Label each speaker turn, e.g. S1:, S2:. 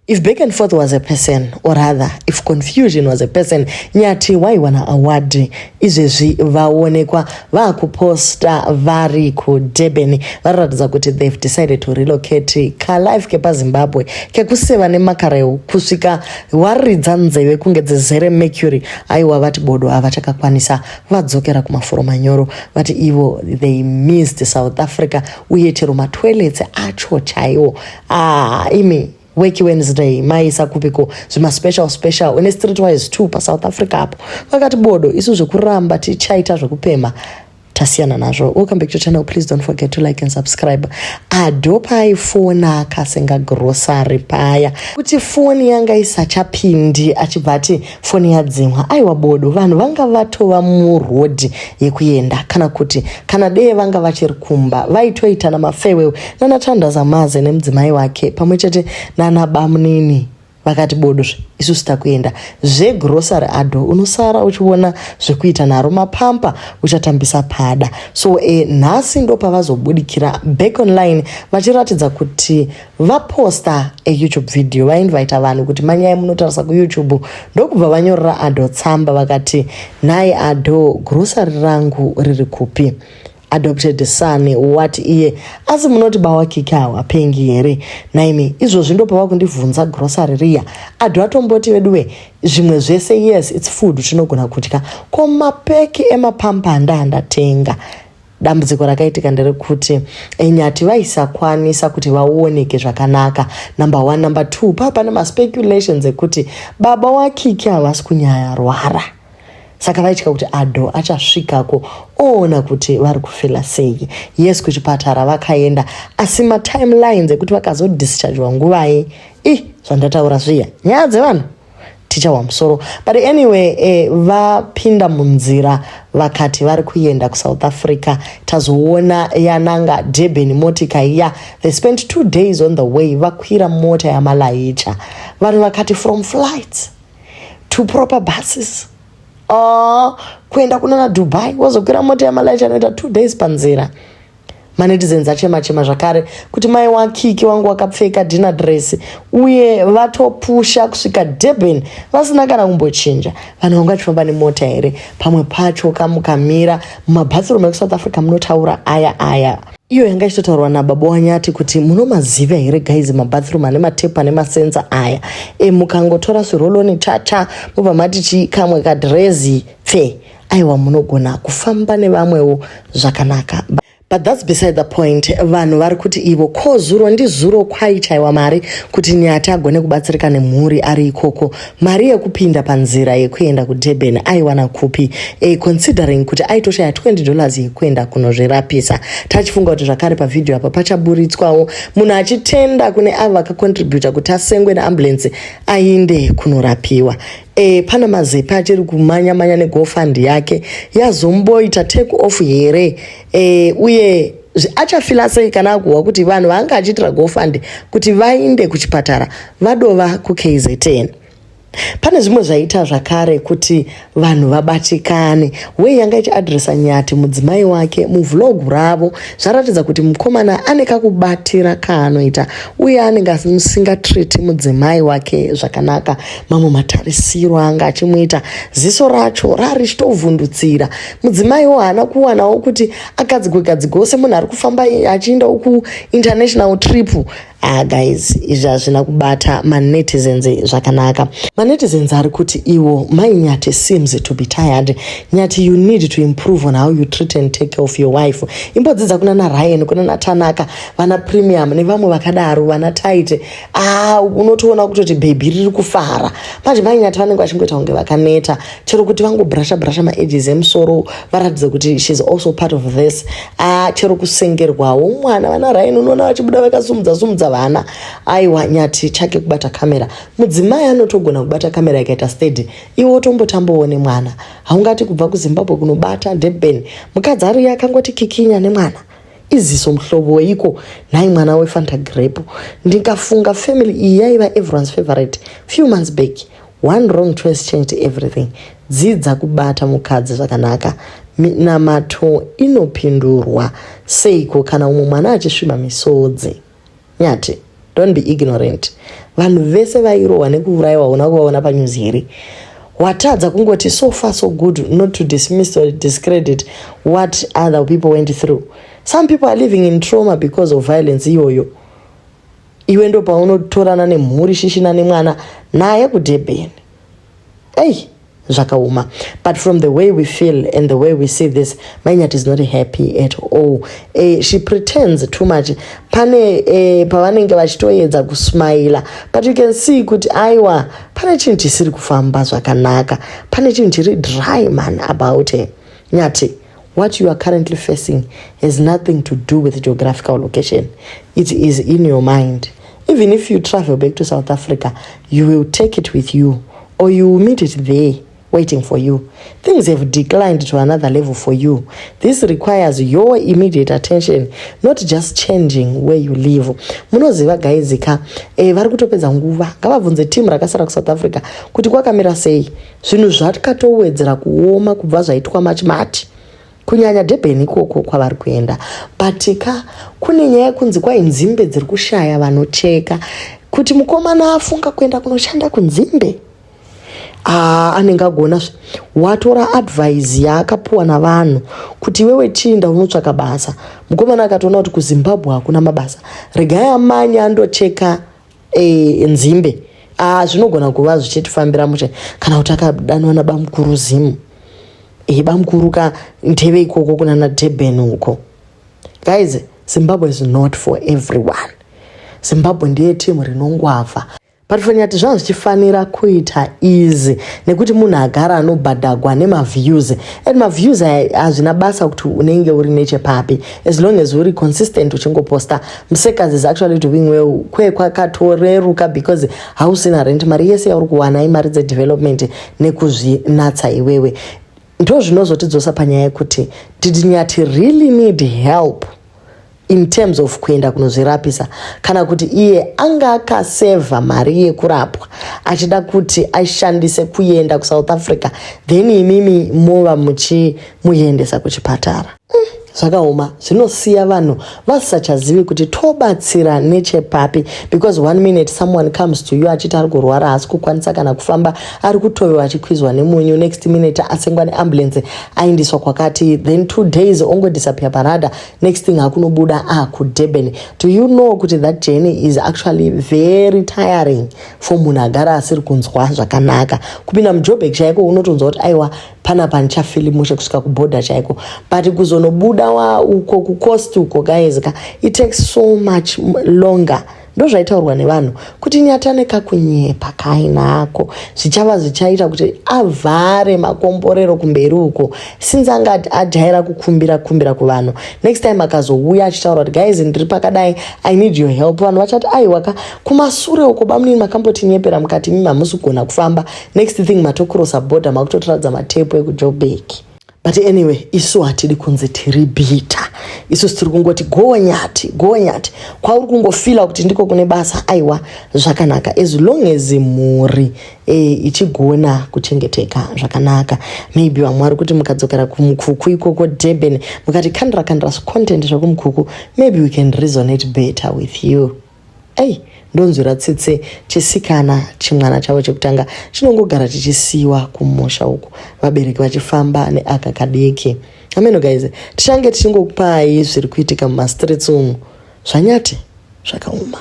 S1: If back and forth was a person, or rather, if confusion was a person, Nyati waiwana award. Izvezvi vaonekwa vakuposta vari kuDurban, variratidza kuti they've decided to relocate kalife kepaZimbabwe kekuseva nemakareu kusvika waridza nzeve kunge dzizere mercury. Aiwa, vati bodo havachakakwanisa, vadzokera kumafuro manyoro. Vati ivo they missed South Africa, uye chero matoilets acho chaiwo. Ah, imi, Weki Wednesday maisa kupiko zvimaspecial special une Streetwise 2 paSouth Africa apo? Vakati bodo, isu zvekuramba tichaita zvekupemha tasiyana nazvo. Welcome back to channel. Please don't forget to like and subscribe. Ado paaifona akasenga grocery paya kuti foni yanga isachapindi, achibva ati foni yadzimwa. Aiwa bodo, vanhu vanga vatova murodhi yekuenda, kana kuti kana dee vanga vachiri kumba vaitoita namafewewe nanatandaza maze nemudzimai wake pamwe chete nanabamunini. Vakati bodozve, isusu takuenda zvegrocery. Ado unosara uchiona zvekuita naro mapampa uchatambisa pada. So nhasi ndo pavazobudikira back online vachiratidza kuti vaposta aYouTube video, vainvita vanhu kuti manyai munotarisa kuYouTube. Ndokubva vanyorera Ado tsamba, vakati, "Nhai Ado, grocery rangu riri kupi?" Adopted son wati iye, "Asi munoti bawakiki hawapengi here naimi? Izvozvi ndopava kundibvunza grocery riya." Ado atomboti, "Veduwe, zvimwe zvese, yes, it's food, tinogona kudya. Ko mapeki emapampa andatenga?" Dambudziko rakaitika nderekuti Nyati vaisakwanisa kuti vaoneke zvakanaka, number one. Number two, paa pane maspeculations ekuti baba waKiki havasi kunyanya rwara, saka vaitya kuti Ado achasvikako oona kuti vari kufila sei. Yes, kuchipatara vakaenda, asi matimelines ekuti vakazodischargewa nguvai i zvandataura zviya, nyaya dzevanhu tichawa musoro. But anyway, vapinda munzira, vakati vari kuenda kuSouth Africa. Tazoona yananga Durban motika iya. They spent 2 days on the way, vakwira mota yamalaicha. Vanhu vakati from flights to proper buses, kuenda kunana Dubai, wozokwira mota yamalaicha anoita 2 days panzira. Manetizens achema chema zvakare kuti mai waKiki wangu wakapfeka dinner dress, uye vatopusha kusvika Durban vasina kana kumbochinja. Vanhu vanga vachifamba nemota here? Pamwe pacho kamukamira mumabathroom ekuSouth Africa munotaura aya aya. Iyo yanga ichitotaurwa nababa waNyati kuti munomaziva here guys, mabathroom ane matepu ane masensor aya? Mukangotora zviroloni chacha, mobva mati chikamwe kadhirezi pfe, aiwa, munogona kufamba nevamwewo zvakanaka. But that's beside the point. Vanhu vari kuti ivo, ko zuro ndizuro kwaichaiwa mari kuti Nyati agone kubatsirika nemhuri ari ikoko. Mari yekupinda panzira yekuenda kuDurban aiwana kupi, considering kuti aitoshaya $20 yekuenda kunozvirapisa? Tachifunga kuti zvakare pavhidhiyo apa pachaburitswawo munhu achitenda kune avo vakacontributa kuti asengwe neambulance ainde kunorapiwa. Pana Mazepe achiri kumanya-manya neGoFund yake, yazomboita take off here? Uye achafila sei kana akuhwa kuti vanhu vaanga achiitira GoFund kuti vainde kuchipatara vadova kuKZN? Pane zvimwe zvaita zvakare kuti vanhu vabatikane. Wei yanga ichiadresa Nyati mudzimai wake muvlog ravo, zvaratidza kuti mukomana ane kakubatira kaanoita, uye anenge asingatreati mudzimai wake zvakanaka. Mamwe matarisiro anga achimuita, ziso racho rarichitovhundutsira. Mudzimaiwo haana kuwanawo kuti agadzigwe semunhu ari kufamba achiendawo kuinternational trip. Ah guys, izvi hazvina kubata manetizens zvakanaka. Manetizens ari kuti iwo, "Mai Nyati seems to be tired. Nyati, you need to improve on how you treat and take care of your wife. Imbodzidza kuna naRyan, kuna naTanaka, vana Premium nevamwe vakadaro, vana Taite. Ah, unotoona kutoti bhebhi riri kufara. Manje mai Nyati vanenge vachingoita kunge vakaneta, chero kuti vangobrasha brasha maedges emusoro varatidze kuti she's also part of this. Ah, chero kusengerwawo mwana, vana Ryan unoona vachibuda vakasumudza sumudza vana. Aiwa, Nyati chake kubata kamera. Mudzimai anotogona kubata kamera ikaita steady, iwe wotombotambawo nemwana. Haungati kubva kuZimbabwe kunobata Durban, mukadzi ari akangoti kikinya nemwana. Iziso muhlobo weiko nhai mwana weFanta grape? Ndikafunga family iyi yaiva everyone's favorite few months back. One wrong choice changed everything. Dzidza kubata mukadzi zvakanaka. Minamato inopindurwa seiko kana umwe mwana achisviba misodzi? Nyati, don't be ignorant. Vanhu vese vairohwa nekuurayiwa hauna kuvaona panews here? Watadza kungoti so far so good, not to dismiss or discredit what other people went through. Some people are living in trauma because of violence iyoyo. Iwe ndo paunotorana nemhuri shishina nemwana naye kuDurban. Ei, zvakaoma. But from the way we feel and the way we see this, Mai Nyathi is not happy at all. She pretends too much. Pane pavanenge vachitoedza kusmaila, but you can see kuti aiwa, pane chinhu chisiri kufamba zvakanaka, pane chinhu chiri dry man about her. Nyathi, what you are currently facing has nothing to do with geographical location. It is in your mind. Even if you travel back to South Africa, you will take it with you or you will meet it there waiting for you. Things have declined to another level for you. This requires your immediate attention, not just changing where you live. Munoziva guys ka, vari kutopedza nguva. Ngavabvunze timu rakasara kuSouth Africa kuti kwakamira sei. Zvinhu zvakatowedzera kuoma kubva zvaitwa Machi, kunyanya Durban ikoko kwavari kuenda. But ka kune nyaya yekunzi kwai nzimbe dziri kushaya vanocheka, kuti mukomana afunga kuenda kunoshanda kunzimbe. Ah, anenge agona. Watora advice yaakapuwa navanhu kuti iwewe chinda unotsvaka basa. Mukomana akatoona kuti kuZimbabwe hakuna mabasa, regai amanye andocheka nzimbe. Ah, zvinogona kuva zvichitifambira mushe. Kana kuti akadanwa nabamukuru Zimu, bamukuru ka ndeve ikoko kuna naDurban uko. Guys, Zimbabwe is not for everyone. Zimbabwe ndiye timu rinongwavha. But for Nyathi zvanga zvichifanira kuita easy nekuti munhu agara anobhadhagwa nemaviews, and maviews aya hazvina basa kuti unenge uri nechepapi, as long as uri consistent uchingoposta. Musekazi is actually doing well kwe kwakatoreruka because hausina rent. Mari yese yauri kuwana imari dzedevelopment nekuzvinatsa iwewe. Ndo zvinozotidzosa panyaya yekuti did Nyathi really need help in terms of kuenda kunozvirapisa, kana kuti iye anga akasevha mari yekurapwa achida kuti ashandise kuenda kuSouth Africa, then imimi mova muchimuendesa kuchipatara? Zvakaoma. Zvinosiya vanhu vasisachazivi kuti tobatsira nechepapi, because one minute someone comes to you achiti ari kurwara, haasi kukwanisa kana kufamba, ari kutovewa achikwizwa nemunyu. Next minute asengwa neambulance, aindiswa kwakati. Then 2 days ongodisappear paradar. Next thing akunobuda akuDurban. Do you know kuti that journey is actually very tiring for munhu agara asiri kunzwa zvakanaka? Kupinda muJobek chaiko unotonzwa kuti aiwa, panapa ndichafili mushe kusvika kubhodha chaiko, but kuzonobuda wa uko kucoast uko, guys ka, it takes so much longer. Ndo zvaitaurwa nevanhu kuti Nyathi ane kakunyepa kainako, zvichava zvichaita kuti avhare makomborero kumberi uko, since anga ajaira kukumbira kumbira kuvanhu. Next time akazouya achitaura kuti guys, ndiri pakadai, I need your help, vanhu vachati aiwaka, kumasure uko bamunini makambotinyepera mukati mimi hamusi kugona kufamba. Next thing matokrosa border, makutotiradza matepu ekuJobek. But anyway, isu hatidi kunzi tiri bitter. Isusu tiri kungoti go Nyathi, go Nyathi. Kwauri kungofila kuti ndiko kune basa, aiwa, zvakanaka, as long as mhuri ichigona kuchengeteka zvakanaka. Maybe vamwe vari kuti mukadzokera kumukuku ikoko Durban, mukati kandira kandira content zvekumukuku, maybe we can resonate better with you. Ei, ndonzwira tsitsi chisikana, chimwana chavo chekutanga chinongogara chichisiyiwa kumusha uku, vabereki vachifamba neaka kadiki. Ameno guys, tichange tichingokupai zviri kuitika mumastreets umu. ZvaNyathi zvakaoma.